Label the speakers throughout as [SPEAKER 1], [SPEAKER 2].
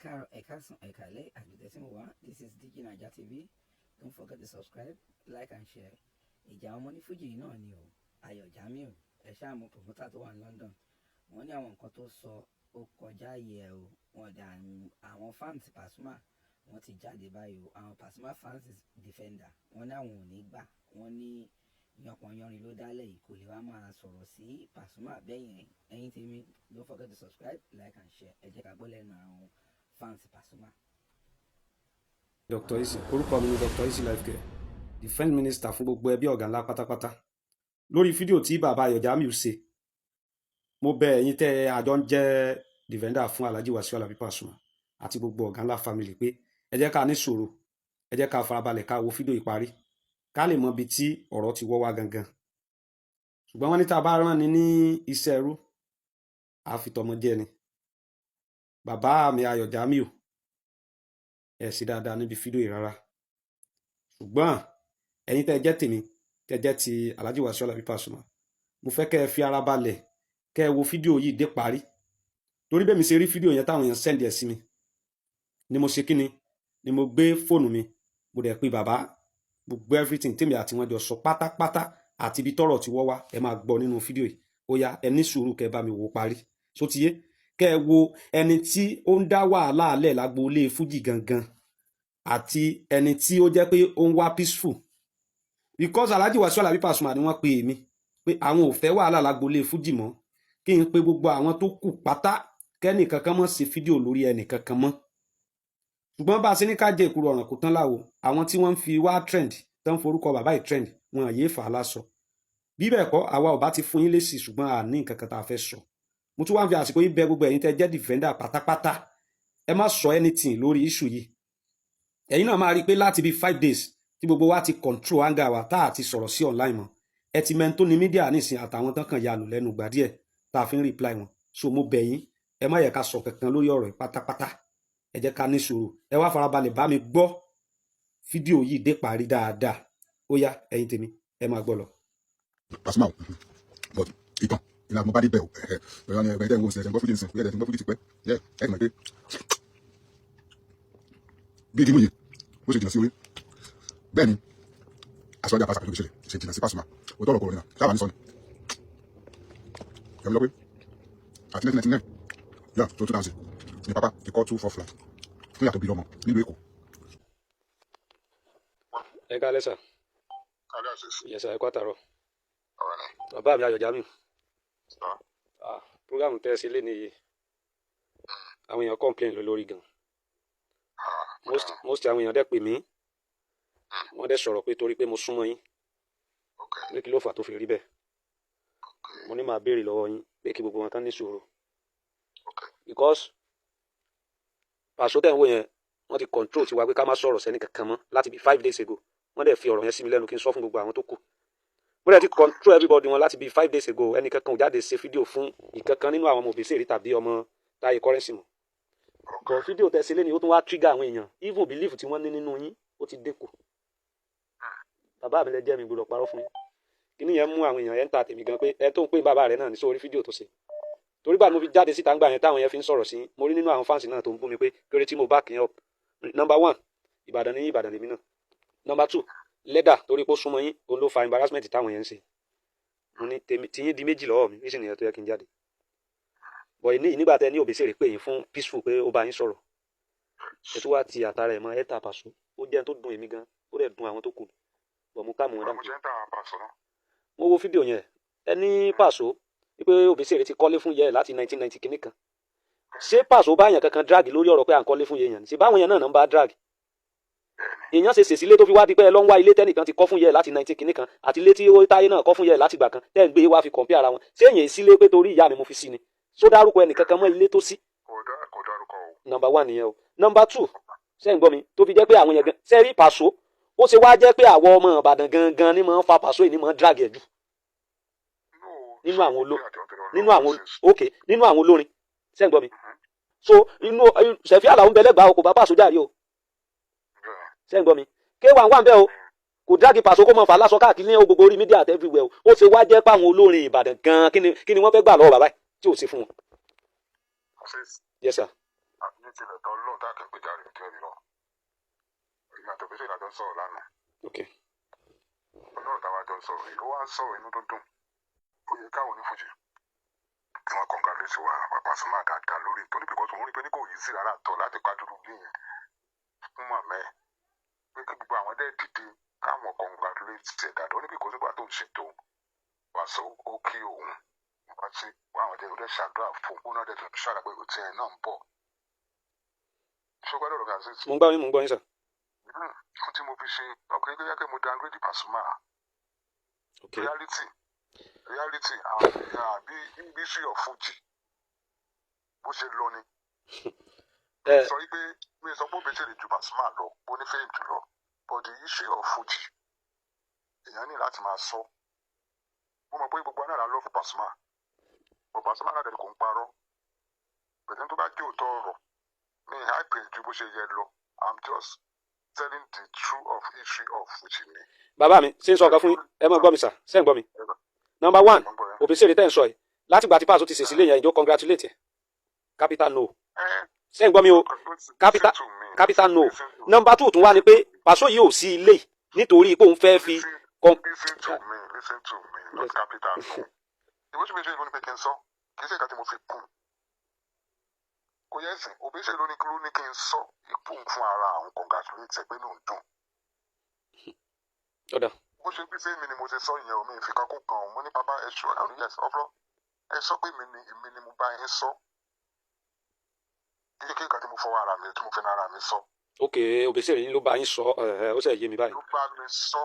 [SPEAKER 1] Káàárọ̀, ẹ káàsán, ẹ káalẹ́ àgbẹ̀tẹ̀ tí mo wá. This is DG Naija TV. Don't forget to subscribe, like and share. Ìjà ọmọ ní Fuji yìí náà ni o. Ayọ̀ Jamiu, ẹ ṣáà mọ̀ promoter tó wà ní London. Wọ́n ní àwọn nǹkan tó sọ ó kọjá yẹ o. Wọ́n dà, àwọn fans Pasuma wọ́n ti jáde báyìí o. Àwọn Pasuma fans defender, wọ́n ní àwọn ò ní gbà. Wọ́n ní yànpọ̀nyánrin ló dálẹ̀ yìí, kò lè wá máa sọ̀rọ̀ sí Pasuma bẹ́yẹn. Ẹ̀yin tèmi, don't forget to subscribe, like and share. Ẹ jẹ́ ká gbọ́ lẹ́nu àwọn fans Pasuma.
[SPEAKER 2] Dr. Easy, orúkọ mi ni Dr. Easy Lifecare, defence minister fún gbogbo ẹbí ọ̀gá ńlá pátápátá. Lórí fídíò tí bàbá Ayọ̀ Jamiu ṣe, mo bẹ̀ ẹ̀yin tẹ́ àjọ ń jẹ́ defender fún Alhaji Wasiu Alabi Pasuma àti gbogbo ọ̀gá ńlá family pé ẹ jẹ́ ká ní sùúrù, ẹ jẹ́ ká farabalẹ̀, ká wo fídíò ìparí, ká lè mọ ibi tí ọ̀rọ̀ ti wọ́ wá gangan. Ṣùgbọ́n wọ́n ní tá a bá rán ni ní iṣẹ́ ẹrú, àfitọ́mọ jẹ́ ni. Bàbá mi Ayọ̀ Jamiu, ẹ ṣe dáadáa níbi fídíò yìí rárá. Ṣùgbọ́n ẹ̀yin tẹ́ ẹ jẹ́ tèmi, tẹ́ ẹ jẹ́ ti Alhaji Wasiu Alabi Pasuma, mo fẹ́ kẹ́ ẹ fi ara balẹ̀, kẹ́ ẹ wo fídíò yìí dé parí, torí bẹ́ẹ̀ mi ṣe rí fídíò yẹn táwọn èèyàn send ẹ̀ sí mi ni mo ṣe kíni ni mo gbé fóònù mi, mo dẹ̀ pe bàbá. Gbogbo everything tèmi àti wọn jọ sọ pátápátá àti ibi tọ́rọ̀ ti wọ́ wá, ẹ máa gbọ́ nínú fídíò yìí. Ó yá, ẹ ní sùúrù, kẹ́ ẹ bá mi wò parí. So ti yé kẹ́ ẹ wo ẹni tí ó ń dá wàhálà alẹ́ lágboolé fújì gangan àti ẹni tí ó jẹ́ pé ó ń wá peaceful, because Alhaji Wasiu Alabi Pasuma ni wọ́n pe èmi pé àwọn ò fẹ́ wàhálà lágboolé fújì mọ́, kí n pe gbogbo àwọn tó kù pátá, kẹ́nì kankan mọ́ ṣe fídíò lórí ẹnì kankan mọ́. Ṣùgbọ́n bá a ṣe ní ká jẹ ìkúrò ọ̀ràn kò tán láwo. Àwọn tí wọ́n ń fi wá trend, tó ń forúkọ bàbá yìí trend, wọn àyè fà á lásọ. Bí bẹ́ẹ̀ kọ́, àwa ò bá ti fún yín lésì, ṣùgbọ́n a ní nǹkan kan tá a fẹ́ sọ. Mo tún wá ń fi àsìkò yìí bẹ̀ gbogbo ẹ̀yin tẹ́ jẹ́ defender pátápátá, ẹ má sọ anything lórí issue yìí. Ẹ̀yin náà máa rí i pé láti bí 5 days tí gbogbo wa ti control anger wa, tá a ti sọ̀rọ̀ sí online mọ́, ẹ ti mẹ́ni tó ní media nísìn àtàwọn tán kàn ya lò lẹ́nu gbà díẹ̀ tá a fi ń reply wọn. So mo bẹ̀ yín, ẹ má yẹ ká sọ kankan lórí ọ̀rọ̀ yìí pátápátá. Ẹ jẹ́ ká ní sùúrù, ẹ wá farabalẹ̀ bá mi gbọ́ fídíò yìí dé parí dáadáa. Ó yá, ẹ̀yin tèmi, ẹ máa gbọ́ lọ.
[SPEAKER 3] Pasuma o, but ìtàn ìlànà mo bá dé bẹ̀ o. Ẹ̀rọ ni ẹgbẹ́ tẹ́ ń wo ṣẹ̀ṣẹ̀ ń gbọ́ fújì nsìn, bóyá ẹ̀ ti ń gbọ́ fújì ti pẹ́ yẹ, ẹ̀ mọ̀ pé bí igi mú yìí bó ṣe jìnnà sí orí, bẹ́ẹ̀ ni aṣọ́jà pàṣẹ àpèjọ ṣe jìnnà sí Pasuma. Òótọ́ ọ̀rọ̀ kọ̀ọ̀rọ̀ nínà sábà ní sọ́ni ẹ̀mí lọ pé àti 1999 yà tó 2000 ní pápá ti kọ́ 2 4 flat fún ìyàtọ̀ bí lọ́mọ nílùú Èkó.
[SPEAKER 2] Ẹ káalẹ́ sà. Yes sir, ẹ kú àtàárọ̀. Bàbá mi Ayọ̀ Jamiu, ah, program tẹ́ ẹ ṣe lé nìyí, àwọn èèyàn complain lé lórí gan. Most àwọn èèyàn dẹ̀ pè mí, wọ́n dẹ̀ sọ̀rọ̀ pé torí pé mo súnmọ́ yín pé kí ló fà tó fi rí bẹ́ẹ̀. Mo ní màá béèrè lọ́wọ́ yín pé kí gbogbo wọn kán ní sùúrù, because Pàṣọ tẹ̀ ń wò yẹn, wọ́n ti control tiwa pé ká má sọ̀rọ̀ sẹ́ni kankan mọ́ láti bí 5 days ago. Wọ́n dẹ̀ fi ọ̀rọ̀ yẹn sí mi lẹ́nu kí n sọ fún gbogbo àwọn tó kù. Mo dẹ̀ ti control everybody wọn láti bí 5 days ago. Ẹnì kankan ò jáde ṣe fídíò fún ìkankan nínú àwọn ọmọ Òbésèré tàbí ọmọ Táyé Currency mọ́. But fídíò tẹ̀ ṣe lé ní, ó tún wá trigger àwọn èèyàn. Even belief tí wọ́n ní nínú yín, ó ti dínkù. Bàbá mi lẹ jẹ́, mi gbọ́dọ̀ parọ́ fún yín. Kíní yẹn mú àwọn èèyàn yẹn ń ta tèmi gan pé ẹ tó ń pè bàbá rẹ náà ní sórí fídíò tó ṣe, torí bá mo fi jáde síta ńgbà yẹn táwọn yẹn fi ń sọ̀rọ̀ sí. Mo rí nínú àwọn fans náà tó ń bú mi pé kéré tí mo back yẹn up. Number one, Ìbàdàn ní Ìbàdàn lèmi náà. Number two, lẹ́dà torí pé ó súnmọ́ yín, òun ló fa embarrassment táwọn yẹn ń ṣe. Mo ní tèmi tiyín di méjì lọ́wọ́ mi, reason nìyẹn tó yẹ kí n jáde. But ní nígbà tẹ ní Òbésèré pè yín fún peaceful pé ó bá yín sọ̀rọ̀, ẹ tún wá ti àtàrà ẹ̀ mọ́ ẹ̀ ta Pàṣọ. Ó jẹ́ tó dùn èmi gan, ó dẹ̀ dùn àwọn tó kù bọ̀. Mo ká mọ̀ wọn dáhùn. Mo wo fídíò yẹn, ẹ ní Pàṣọ wípé Òbésèré ti kọ́lé fún yẹ láti 1990 kìíní kan. Ṣé Pàṣọ bá yàn kankan drag lórí ọ̀rọ̀ pé à ń kọ́lé fún yẹn? Ṣé báwọn yẹn náà ń bá drag èèyàn ṣe ṣèṣílé tó fi wá di pé ẹ lọ ń wá ilé tẹ́nìkan ti kọ́ fún yẹ láti 19 kìíní kan àti ilé tí ó táyé náà kọ́ fún yẹ láti gbà kan tẹ́ ń gbé wá fi compare ara wọn? Ṣé èèyàn sílé pé torí ìyá mi mo fi sí ni? Só dárúkọ ẹnìkankan mọ́ ilé tó sí?
[SPEAKER 3] Kò dárúkọ o.
[SPEAKER 2] Number one nìyẹn o. Number two, ṣé ń gbọ́ mi? Tó fi jẹ́ pé àwọn yẹn gan ṣe rí Pàṣọ, ó ṣe wá jẹ́ pé àwọn ọmọ Ìbàdàn gangan ni máa ń fa Pàṣọ yìí, ni máa ń drag ẹ̀ jù nínú àwọn, ok, nínú àwọn olórin. Ṣé ń gbọ́ mi? So inú Ṣẹ̀fí Àlàó ń bẹ lẹ́gbàá o, kò bá Pàṣọ jáde o. Ṣé ń gbọ́ mi? K1 wà ń bẹ o, kò drag Pàṣọ kó mọ̀ fà lásọ káàkiri ní gbogbo orí media àti everywhere o. Ó ṣe wá jẹ́ pé àwọn olórin Ìbàdàn gan, kí ni wọ́n fẹ́ gbà lọ́wọ́ bàbá yìí tí ò sí fún wọn? Yes sir.
[SPEAKER 3] Ní Tilẹ̀ tán lọ́ọ̀ tá a kì í pèjà rẹ̀ kí ẹ lọ. Èmi àti Òbésèré la jọ ń sọ̀rọ̀ lánàá.
[SPEAKER 2] Ok.
[SPEAKER 3] Ọlọ́run táwa jọ ń sọ̀rọ̀ yìí, ó wá ń sọ̀rọ̀ inú dúndùn. Ó yẹ káwọn onífújì kí wọ́n congratulate wa Pasuma dáadáa lórí, torí because òun rí pé ní kò yí sí rárá tọ̀ láti pàdúrú bí yẹn fún màmá ẹ̀, pé kí gbogbo àwọn dẹ́ dìde káwọn congratulate ẹ̀ dáadáa. Ó ní bí kò sígbà tó ń ṣètò wàásù, ó kí òun wọ́n ti wọ́n àwọn jẹ́, ó dẹ́ ṣàdúrà fún un náà, dẹ́ tún ṣàdúrà pé òtí ẹ̀ náà ń bọ̀. Ṣùgbọ́n lọ́rọ̀ mi àti
[SPEAKER 2] Mo ń gbọ́ yín, mo ń gbọ́ yín, sir.
[SPEAKER 3] Ohun tí mo fi ṣe ọkùnrin tó yẹ kí mo downgrade Pasuma.
[SPEAKER 2] Ok.
[SPEAKER 3] Reality àbí history of Fuji bó ṣe lọ ni.
[SPEAKER 2] Ẹ
[SPEAKER 3] sọ wípé mi sọ pé Obesere ju Pasuma lọ, ó ní fame jù lọ, but the history of Fuji, èèyàn ní láti máa sọ. Mo mọ̀ pé gbogbo náà la love Pasuma, but Pasuma náà dẹ̀ kò ń parọ́ pẹ̀lú tó bá jẹ́ òótọ́ ọ̀rọ̀ mi hype ju bó ṣe yẹ lọ. I'm just telling the truth of history of Fuji ni.
[SPEAKER 2] Bàbá mi, ṣé ń sọ ọ̀kan fún yín? Ẹ mọ̀ gbọ́ mi, sir. Ṣé ń gbọ́ mi? Number one,
[SPEAKER 3] Mo ń gbọ́ yẹn.
[SPEAKER 2] Obesere tẹ́ ń sọ yìí, látìgbà tí Paso ti ṣèṣì lé yẹn, ìjọ congratulate ẹ̀? Capital no. Ṣé ń gbọ́ mi o? Capital no. Number two tún wá ni pé Paso yìí ò sí ilé nítorí pé òun fẹ́ fi
[SPEAKER 3] Listen to me, listen to me, not capital no. Ìwé tí mi ṣe ló ní pé kí n sọ, kì í ṣe ìka tí mo fi kún. Kò yẹ ẹsìn, Obesere ló ní kí n sọ ipò fún ara àwọn congratulate ẹ pé inú ń dùn.
[SPEAKER 2] Ọ̀dà.
[SPEAKER 3] Bó ṣe bí sẹ́mi ni mo ṣe sọ ìyẹn, omi ìfikàn kún kan. Mo ní bàbá ẹ ṣọ àwọn, yes, ọ̀fọ̀ ẹ sọ pé èmi ni mo bá yín sọ. Kì í ṣe kí nǹkan tí mo fọwọ́ ara mi, tí mo fẹ́ ara mi sọ.
[SPEAKER 2] Ok, Obesere yín ló bá yín sọ ẹ, ó sì yé mi báyìí.
[SPEAKER 3] Ló bá mi sọ,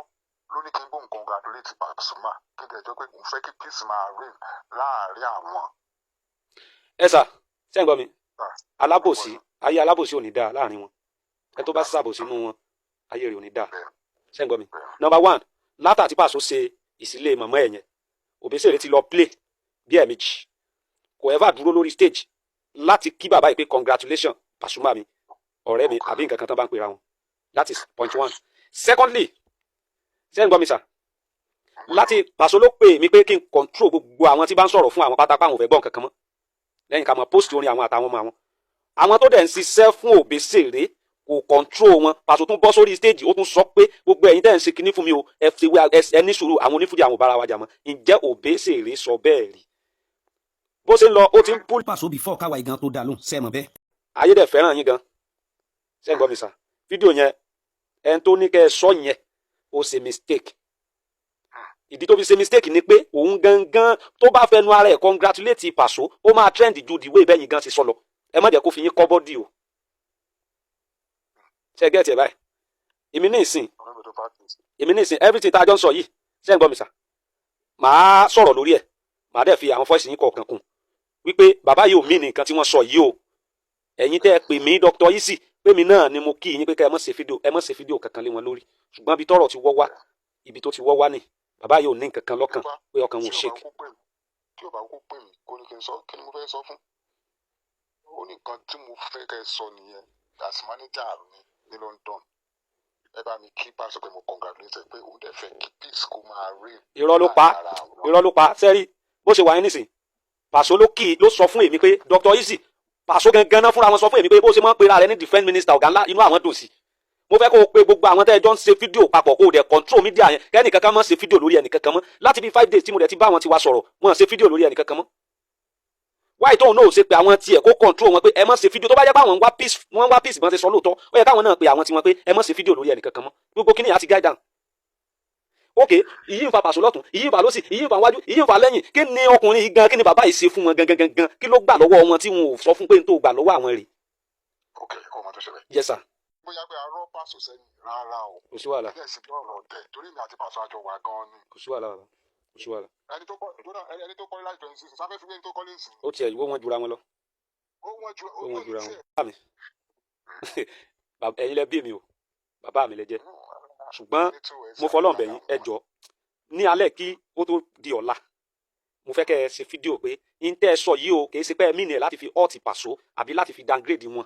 [SPEAKER 3] ló ní kí n bó nǹkan congratulate Pasuma, kí n tẹ̀ jọ pé òun fẹ́ kí peace máa reign láàárín àwọn.
[SPEAKER 2] Ẹ sà, ṣé ń gbọ́ mi?
[SPEAKER 3] Ah.
[SPEAKER 2] Alábòsí ayé, alábòsí ò ní dáa láàrin wọn. Ẹ tó bá ṣàbòsí nínú wọn, ayé rẹ̀ ò ní dáa. Ṣé ń gbọ́ mi? Number one, látà tí Paso ṣe ìsílẹ̀ màmá ẹ̀ yẹn, Obesere ti lọ play bí ẹ̀ẹ̀mejì, kò ever dúró lórí stage láti kí bàbá yìí pé congratulation Pasuma mi, ọ̀rẹ́ mi, àbí nǹkan kan tán bá ń pera wọn. That is point one. Secondly, ṣé ń gbọ́ mi, sir? Láti Paso ló pè mí pé kí n control gbogbo àwọn tí bá ń sọ̀rọ̀ fún àwọn pátápá, àwọn ò fẹ́ gbọ́ nǹkan kan mọ́ lẹ́yìn ká máa post orin àwọn àtàwọn ọmọ àwọn. Àwọn tó dẹ̀ ń ṣiṣẹ́ fún Obesere, kò control wọn. Paso tún bọ́ sórí stage, ó tún sọ pé gbogbo ẹ̀yin tẹ́ ń ṣe kinní fún mi o, ẹ fi wé ẹ ní sùúrù, àwọn onífújì, àwọn ò bára wa jà mọ́. Ǹjẹ́ Obesere sọ bẹ́ẹ̀ rí? Bó ṣe ń lọ, ó ti ń pull.
[SPEAKER 4] Paso before káwa igan tó dá lóhùn, sẹ́ẹ̀ mọ̀ bẹ́ẹ̀.
[SPEAKER 2] Ayé dẹ̀ fẹ́ràn yín gan. Ṣé ń gbọ́ mi, sir? Fídíò yẹn, ẹni tó ní kẹ́ ẹ sọ yẹn, ó ṣe mistake. Ìdí tó fi ṣe mistake ni pé òun gangan tó bá fẹnu ara ẹ̀ congratulate Paso, ó máa trend ju the way bẹ́yìn gan ṣe sọ lọ. Ẹ má jẹ́ kó fi yín kọ́ bọ́dì o. Ṣé ẹ get ẹ̀ báyìí? Èmi ní ìsìn, everything tá a jọ ń sọ yìí, ṣé ń gbọ́ mi, sir? Màá sọ̀rọ̀ lórí ẹ̀, màá dẹ̀ fi àwọn voice yín kọ̀ọ̀kan kún wípé bàbá yìí ò mí ní nǹkan tí wọ́n sọ yìí o. Ẹ̀yin tẹ́ ẹ pè mí, Dr. Easy, pé mi náà ni mo kí yín pé kẹ́ ẹ má ṣe fídíò, ẹ má ṣe fídíò kankan lé wọn lórí. Ṣùgbọ́n ibi tọ́rọ̀ ti wọ́ wá, ibi tó ti wọ́ wá ni bàbá yìí ò ní nǹkan kan lọ́kàn pé ọkàn wọn ò shake.
[SPEAKER 3] Tí ò bá kó pè mí, kó ní kí n sọ, kí ni mo fẹ́ sọ fún? Ó ní nǹkan tí mo fẹ́ kẹ́ ẹ sọ nìyẹn. As manager mi ní London, ẹ bá mi kí Paso pé mo congratulate ẹ, pé òun dẹ̀ fẹ́ kí peace kó máa reign
[SPEAKER 2] Irọ́ ló pa.
[SPEAKER 3] láàrin ara àwọn.
[SPEAKER 2] Irọ́ ló pa. Sẹ́rí bó ṣe wà yín nísìn, Paso ló kì í, ló sọ fún èmi pé Dr. Easy, Paso gangan náà fúnra wọn sọ fún èmi pé bó ṣe máa ń pera rẹ ní defence minister ọ̀gá ńlá, inú àwọn dùn sí. Mo fẹ́ kó o pe gbogbo àwọn tẹ́ ẹ jọ ń ṣe fídíò papọ̀, kó o dẹ̀ control media yẹn, kẹ́ni kankan mọ́ ṣe fídíò lórí ẹnì kankan mọ́. Láti bí 5 days tí mo dẹ̀ ti bá àwọn tiwa sọ̀rọ̀, wọ́n ṣe fídíò lórí ẹnì kankan mọ́. Wáyé tóun náà ò ṣe pé àwọn tiẹ̀ kó control wọn pé ẹ má ṣe fídíò? Tó bá jẹ́ pé àwọn ń wá peace, wọ́n ń wá peace bọ́n ṣe sọ lóòótọ́, ó yẹ káwọn náà pe àwọn tiwọn pé ẹ má ṣe fídíò lórí ẹnì kankan mọ́. Gbogbo kíní àti guide down. Ok, ìyí ń fa Paso lọ́tún, ìyí ń fa lọ́sì, ìyí ń fa wájú, ìyí ń fa lẹ́yìn. Kí ni ọkùnrin yìí gan, kí ni bàbá yìí ṣe fún wọn gangan gangan? Kí ló gbà lọ́wọ́ wọn tí wọn ò sọ fún pé n tó gbà lọ́wọ́ àwọn rè?
[SPEAKER 3] Ok, ọmọ tó ṣẹlẹ̀.
[SPEAKER 2] Yes sir.
[SPEAKER 3] Bóyá pé arọ́ Paso sẹ́yìn rárá o.
[SPEAKER 2] Kò sí wàhálà.
[SPEAKER 3] Ilé ẹ̀sìn bí ọ̀rọ̀ ọ̀tẹ̀, torí mi àti Paso àjọ wà gan-an ni.
[SPEAKER 2] Kò sí wàhálà bàbá, kò sí wàhálà.
[SPEAKER 3] Ẹni tó kọ́ ìgbóná, ẹni tó kọ́lé láti 26 sáfẹ́ fi wé ẹni tó kọ́lé sí.
[SPEAKER 2] Ó tiẹ̀ ìwé wọn jura wọn lọ.
[SPEAKER 3] Ó wọ́n ju.
[SPEAKER 2] Ó wọn jura wọn. Bàbá mi, ẹ̀yin lẹ bí mi o, bàbá mi lẹ jẹ́, ṣùgbọ́n mo fọlọ́n bẹ̀ yín, ẹ jọ, ní alẹ́ kí ó tó di ọ̀la, mo fẹ́ kẹ́ ẹ ṣe fídíò pé n tẹ́ ẹ sọ yìí o, kì í ṣe pé ẹ mí ni ẹ̀ láti fi ọ́ọ̀tì Paso àbí láti fi downgrade wọn,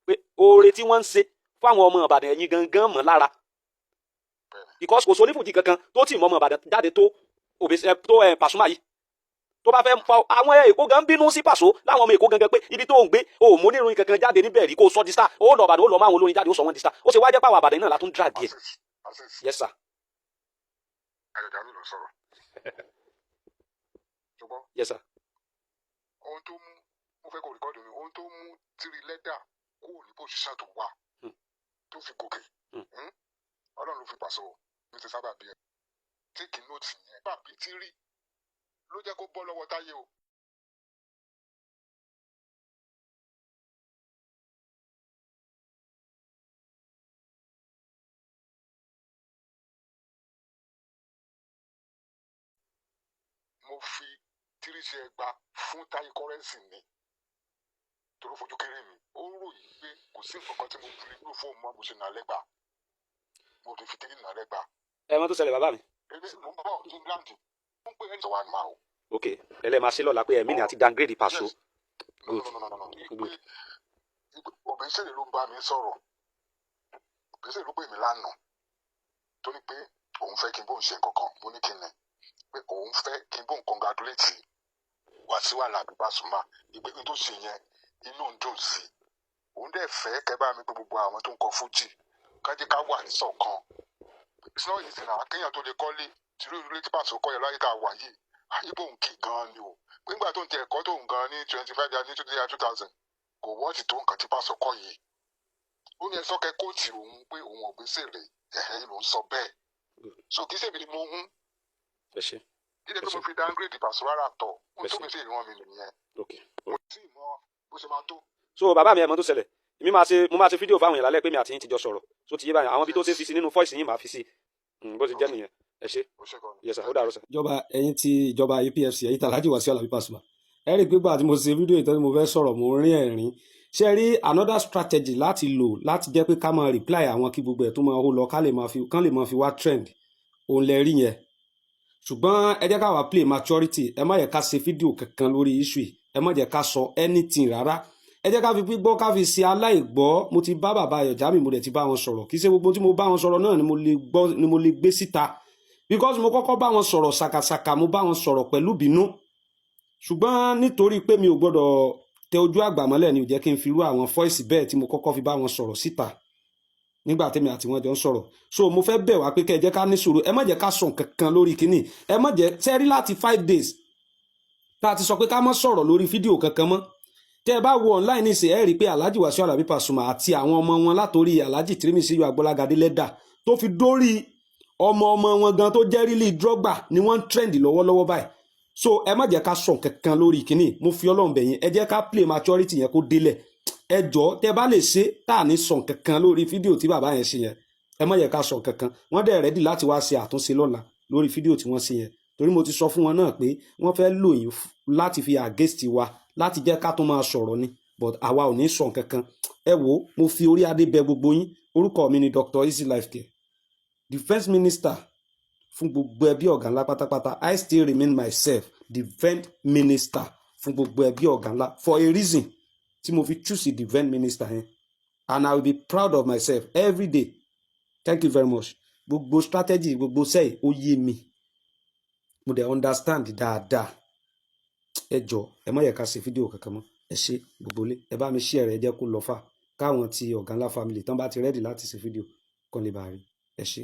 [SPEAKER 2] pé oore tí wọ́n ń ṣe fáwọn ọmọ Ìbàdàn, ẹ̀yin gangan mọ̀ lára, because kò sónífùjì kankan tó tì mọ́ ọmọ Ìbàdàn jáde tó òbí tó ẹ Pasuma yìí. Tó bá fẹ́ fa àwọn Èkó gan bínú sí Pàṣọ, láwọn ọmọ Èkó gangan, pé ibi tó ń gbé o ò mú oníròyìn kankan jáde níbẹ̀ rí kó o sọ di star. Ó lọ Ìbàdàn, ó lọ mọ àwọn olórin jáde, ó sọ wọn di star. Ó ṣe wá jẹ́ pàwọn Àbàdàn náà látún drag ẹ̀.
[SPEAKER 3] Asis, Asis.
[SPEAKER 2] Yes sir.
[SPEAKER 3] Ayọ̀ Jamiu ló ń sọ̀rọ̀. Ṣùgbọ́n
[SPEAKER 2] Yes sir.
[SPEAKER 3] ohun tó mú, mo fẹ́ kó record mi, ohun tó mú Tiri Lẹ́dà kúrò ní position tó wà tó fi gòkè. Ọlọ́run ló fi pàṣẹ o, ní ti sábà bí ẹ. Take note yẹn. Bàbí Tiri ló jẹ́ kó bọ́ lọ́wọ́ Táyé o. Mo fi Tiri ṣe ẹgba fún Táyé Currency ni torí ó fojú kéré mi. Ó ròyìn pé kò sí nǹkan kan tí mo fi lè wúlò fóun mọ́, mo ṣe nà lẹ́gba. Mo ti fi Tiri nà lẹ́gba.
[SPEAKER 2] Ẹ mọ tó ṣẹlẹ̀, bàbá mi.
[SPEAKER 3] Èmi mo ń bọ̀ ní England. Mo ń pè ẹni tó wà ní máa o.
[SPEAKER 2] Ok, ẹlẹ́ẹ̀ máa ṣe lọ́la pé ẹ̀mí ni àti downgrade Pàṣọ.
[SPEAKER 3] Yes. No,
[SPEAKER 2] Good.
[SPEAKER 3] no, no, no, no, no.
[SPEAKER 2] Good.
[SPEAKER 3] Ìpè Òbésèré ló ń bá mi sọ̀rọ̀. Òbésèré ló pè mí lánàá. Tó ní pé òun fẹ́ kí n bóun ṣe nǹkan kan. Mo ní kí ni? Pé òun fẹ́ kí n bóun congratulate Wàsíù Àlàbí Pasuma. Ìpè n tó ṣe yẹn, inú ń dùn sí i. Òun dẹ̀ fẹ́ kẹ́ bá mi pé gbogbo àwọn tó ń kọ fújì kájé ká wà níṣọ̀kan. It's not easy now. Kéèyàn tó lè kọ́lé, tìrú ìlú tí Pàṣọ kọ́ yẹn láyé tá a wà yìí. Ibo ń kì gan ni o. Nígbà tó ń tẹ ẹ̀kọ́ tó ń gan ní 25 years ní 2000, kò wọ́ọ̀tì tó nǹkan tí Pàṣọ kọ́ yìí. Ó ní ẹsọ́ kẹ kóòtù òun pé òun Òbésèré ẹ̀hẹ́ ló ń sọ bẹ́ẹ̀.
[SPEAKER 2] Good.
[SPEAKER 3] So kì í ṣèmi ni mo hún.
[SPEAKER 2] Ẹ ṣe.
[SPEAKER 3] Kí ni
[SPEAKER 2] Ẹ
[SPEAKER 3] pé
[SPEAKER 2] ṣe.
[SPEAKER 3] mo fi downgrade Pàṣọ rárá tọ̀. Ohun
[SPEAKER 2] Ẹ
[SPEAKER 3] tó
[SPEAKER 2] ṣe.
[SPEAKER 3] mi sì rán mi nìyẹn.
[SPEAKER 2] Ok.
[SPEAKER 3] Mo sì mọ bó ṣe máa tó.
[SPEAKER 2] So bàbá mi, ẹ mọ tó ṣẹlẹ̀, èmi máa ṣe, mo máa ṣe fídíò fáwọn èèyàn lálẹ́ pé mi àti yín ti jọ sọ̀rọ̀. So ti yé báyìí, àwọn ibi tó ṣe fi sí nínú voice yín máa fi sí. Bó ṣe jẹ́ nìyẹn. Ẹ ṣe.
[SPEAKER 3] Ó ṣe gan ni.
[SPEAKER 2] Yes sir, ó dàárọ̀ sir.
[SPEAKER 5] Ìjọba, ẹ̀yin tí ìjọba APFC, ẹ̀yin tí Alhaji Wasiu Alabi Pasuma, ẹ rí i pé gbà tí mo ṣe fídíò ìtọ́jú, mo fẹ́ sọ̀rọ̀, mo rín ẹ̀rín. Ṣe rí another strategy láti lò láti jẹ́ pé ká máa reply àwọn kí gbogbo ẹ̀ tó máa hó lọ, ká lè máa fi kán lè máa fi wá trend, òun lẹ rí yẹn. Ṣùgbọ́n ẹ jẹ́ ká wá play maturity. Ẹ má yẹ ká ṣe fídíò kankan lórí issue yìí. Ẹ má jẹ́ ká sọ anything rárá. Ẹ jẹ́ ká fi gbígbọ́ ká fi ṣe aláìgbọ́. Mo ti bá bàbá Ayọ̀ Jamiu, mo dẹ̀ ti bá wọn sọ̀rọ̀. Kì í ṣe gbogbo tí mo bá wọn sọ̀rọ̀ náà ni mo lè gbọ́ ni mo lè gbé síta, because mo kọ́kọ́ bá wọn sọ̀rọ̀ ṣàkàṣàkà, mo bá wọn sọ̀rọ̀ pẹ̀lú bínú. Ṣùgbọ́n nítorí pé mi ò gbọ́dọ̀ tẹ ojú àgbà mọ́lẹ̀ ni ò jẹ́ kí n fi irú àwọn voice bẹ́ẹ̀ tí mo kọ́kọ́ fi bá wọn sọ̀rọ̀ síta nígbà tèmi àti wọn jọ ń sọ̀rọ̀. So mo fẹ́ bẹ̀ wá pé kẹ́ ẹ jẹ́ ká ní sùúrù. Ẹ má jẹ́ ká sọ nǹkan kan lórí kínní. Ẹ má jẹ́ sẹ́rí láti 5 days tá a ti sọ pé ká má sọ̀rọ̀ lórí fídíò kankan mọ́. Tẹ́ ẹ bá wo online nísìn, ẹ rí i pé Alhaji Wasiu Alabi Pasuma àti àwọn ọmọ wọn, látòrí Alhaji Tirimiziyu Agbọ́lágadé Lẹ́dà tó fi dórí ọmọ ọmọ wọn gan tó jẹ́ rílì drọ́gbà, ni wọ́n ń trend lọ́wọ́lọ́wọ́ báyìí. So ẹ má jẹ́ ká sọ nǹkan kan lórí kínní. Mo fi Ọlọ́run bẹ̀ yín, ẹ jẹ́ ká play maturity yẹn kó délẹ̀. Ẹ jọ̀ọ́, tẹ́ bá lè ṣe tá à ní sọ nǹkan kan lórí fídíò tí bàbá yẹn ṣe yẹn, ẹ má jẹ́ ká sọ nǹkan kan. Wọ́n dẹ̀ ready láti wá ṣe àtúnṣe lọ́la lórí fídíò tí wọ́n ṣe yẹn, torí mo ti sọ fún wọn náà pé wọ́n fẹ́ lò yín láti fi against wa, láti jẹ́ ká tún máa sọ̀rọ̀ ni, but àwa ò ní sọ nǹkan kan. Ẹ wo, mo fi orí adé bẹ̀ gbogbo yín. Orúkọ mi ni Dr. Easy Life Care, defence minister fún gbogbo ẹbí ọ̀gá ńlá pátápátá. I still remain myself defence minister fún gbogbo ẹbí ọ̀gá ńlá for a reason tí mo fi choose the defence minister yẹn, and I will be proud of myself every day. Thank you very much. Gbogbo strategy, gbogbo sẹ́yìn, ó yé mi, mo dẹ̀ understand dáadáa. Ẹ jọ, ẹ má yẹ ká ṣe fídíò kankan mọ́. Ẹ ṣe gbogbo lé, ẹ bá mi share rẹ̀, ẹ jẹ́ kó lọ fà káwọn ti ọ̀gá ńlá family tán bá ti ready láti ṣe fídíò kan lè bá rí. Ẹ ṣé.